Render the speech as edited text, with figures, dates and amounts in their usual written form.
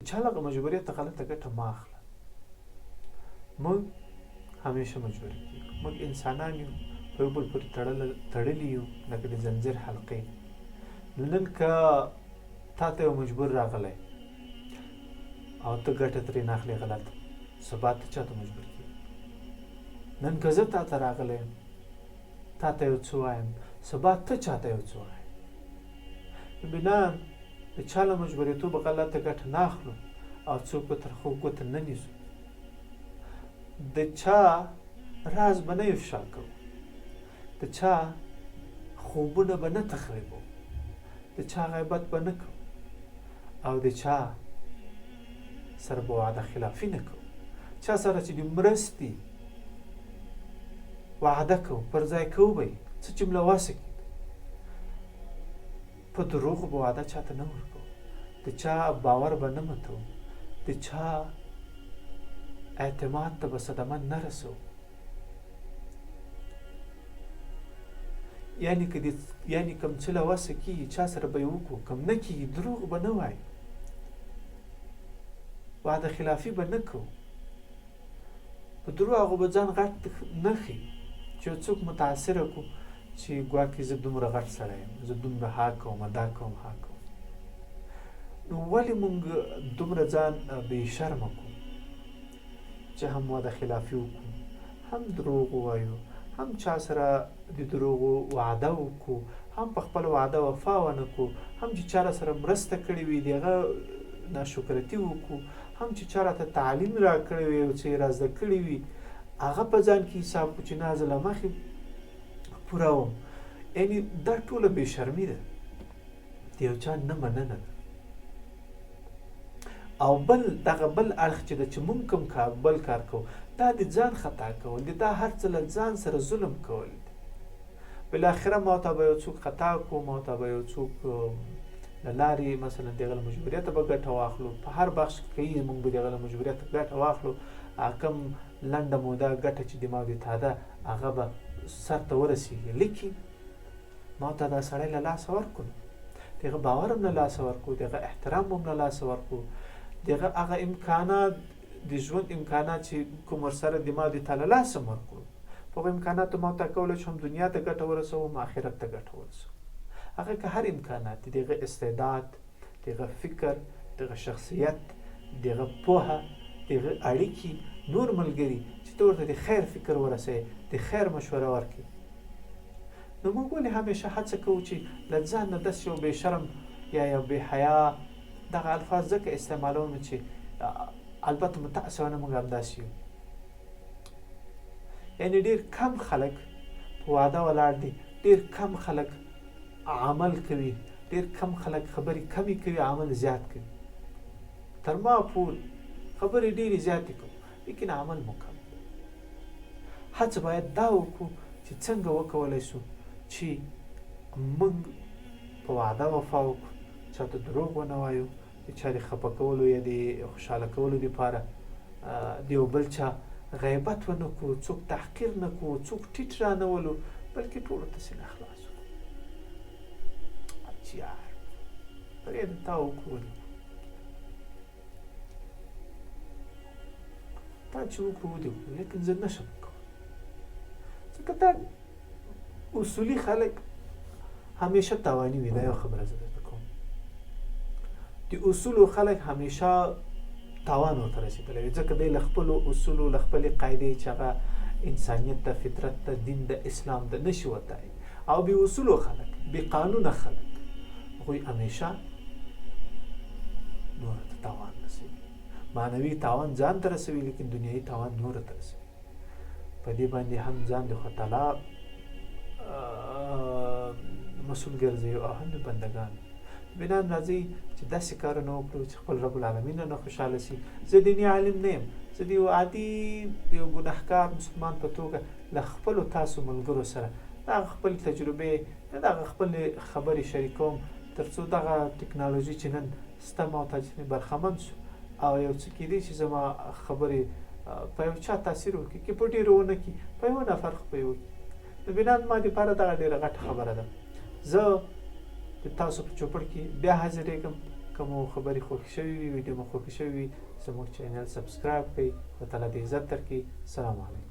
چا له مجبوریته غلطه ګټه مه اخله. موږ همیشه مجبور کیږو، موږ انسانان یو، په یو بل پورې تړلي یو لکه د زنځیر حلقې. نو نن که تا ته یو مجبور راغلی او ته ګټه ترې نه اخلې، غلط، سبا ته چا ته مجبور کیږي؟ نن که زه تا ته راغلی یم، تا ته یو څه وایم، سبا ته چا ته یو څه وایم. نو بنا د چا له مجبوریتوبه غلطه ګټه نه اخلو او څوک به تر خو ګوته نه نیسو، د چا راز به نه افشا کوو، د چا خوبونه به نه تخریبو، د چا غیبت به نه کوو او د چا سره به وعده خلافي نه کوو. چا سره چې د مرستې وعده کوو، پر ځای کوو به یې، څه چې مو له وسه کېده. په دروغو به وعده چاته نه ورکوو، د چا باور به نه متوو، د چا اعتماد ته به صدمه نه رسوو. یعنی که د یعنی کوم څه له وسه کېږي چا سره به یې وکړو، کوم نه کېږي دروغ به نه وایو، وعده خلافي به نه کوو، په درواغو به ځان غټ نه ښیو چې یو څوک متاثره کو چې ګواکې زه دومره غټ سړی یم، زه دومره ها کوم، دا کوم، ها کوم. نو ولې مونږ دومره ځان بې شرمه کو چې هم وعده خلافي وکړو، هم دروغ ووایو، هم چا سره د دروغو وعده وکړو، هم په خپل وعده وفا ونه کړو، هم چې چا سره مرسته کړې وي د هغه ناشکرتي وکړو، هم چې چا راته تعلیم راکړی وي او څه یې را زده کړي وي هغه په ځان کې حساب کړو چې نه زه له مخې پوره وم. یعنی دا ټوله بې شرمي ده، د یو چا نه مننه ده. او بل دغه بل اړخ چې ده چې مونږ کوم کار بل کار کوو، دا د ځان خطا کول دي، دا هر څه له ځان سره ظلم کول دي. بالاخره ما ته به یو څوک خطا کو، ما ته به یو څوک له لارې مثلا د هغه له مجبوریته به ګټه واخلو، په هر بخش کې که موږ به د هغه له مجبوریته ګټه واخلو، هغه کوم لنډه موده ګټه چې د ما د تا ده هغه به سر ته ورسېږي، لیکن ما ته دا سړی له لاسه ورکړو، د هغه باور هم له لاسه ورکړو، د هغه احترام هم له لاسه ورکړو، د هغه هغه امکانات د ژوند امکانات چې کوم ورسره د ما د تا له لاسه هم ورکړو. په هغو امکاناتو ما ته کولی شو هم دنیا ته ګټه ورسوو، هم آخرت ته ګټه ورسوو. هغه که هر امکانات دي، د هغه استعداد، د هغه فکر، د هغه شخصیت، د هغه پوهه، د هغه اړیکي، نور ملګري چې ته ورته د خیر فکر ورسوې، د خیر مشوره ورکړې. نو موږ ولې همیشه هڅه کوو چې له ځان نه داسې یو بې شرم یا یو بې حیا، دغه الفاظ ځکه استعمالوم چې البته متاسفانه موږ همداسې یو. یعنی ډیر کم خلک په وعده ولاړ دي، ډیر کم خلک عمل کوي، ډیر کم خلک خبرې کمې کوي، عمل زیات کوي. تر ما پورې خبرې ډېرې زیاتې کوو، لیکن عمل مو کم دی. هڅه باید دا وکړو چې څنګه وکولای شو چې موږ په وعده وفا وکړو، چاته دروغ ونه وایو، د چا د خپه کولو یا د خوشحاله کولو دپاره د یو بل چا غیبت ونه کړو، څوک تحقیر نه کړو، څوک ټیټ رانه ولو، بلکې ټولو ته سینه خلاص کړو چې یار پرېږده تا وکړو ودې کړو، تا چې وکړو ودې کړو، لیکن زه نه شم کولی، ځکه دا اصولي خلک همیشه تاواني وي. دا یو خبره زه درته کوم، د اصولو خلک همیشه تاوان ورته رسېدلی وي، ځکه دی له خپلو اصولو، له خپلې قاعدې چې هغه انسانیت ته، فطرت ته، دین د اسلام ته نشي وتای. او بې اصولو خلک، بې قانونه خلک، هغوی همیشه نورو ته تاوان رسوي. معنوي تاوان ځان ته رسوي، لیکن دنیایي تاوان نورو ته رسوي. په دې باندې هم ځان د خدای تعالی مسؤل ګرځي او هم د بندګان. بنان راځي چې داسې کارونه وکړو چې خپل رب العالمین نه خوشاله سي. زه دیني عالم نه یم، زه د یو عادي یو ګناهکار مسلمان په توګه له خپلو تاسو ملګرو سره دغه خپل تجربې، دغه خپل خبرې شریکوم، ترڅو دغه ټکنالوژي چې نن سته ما ته ځینې برخمن سو او یو څه کېدای شي زما خبرې په یو چا تاثیر وکړي، که په ډېرو ونه کړي، په یو نفر خو به یې وکړي. نو بنان ما دپاره دغه ډېره غټه خبره ده. زه د تاسو په چوپړ کې بیا حاضرېږم. که مو خبرې خوښې شوې وي، ویډیو مو خوښې شوې وي، زموږ چینل سبسکرایب کړئ. خدای تعالی دې عزت درکړي. سلام علیکم.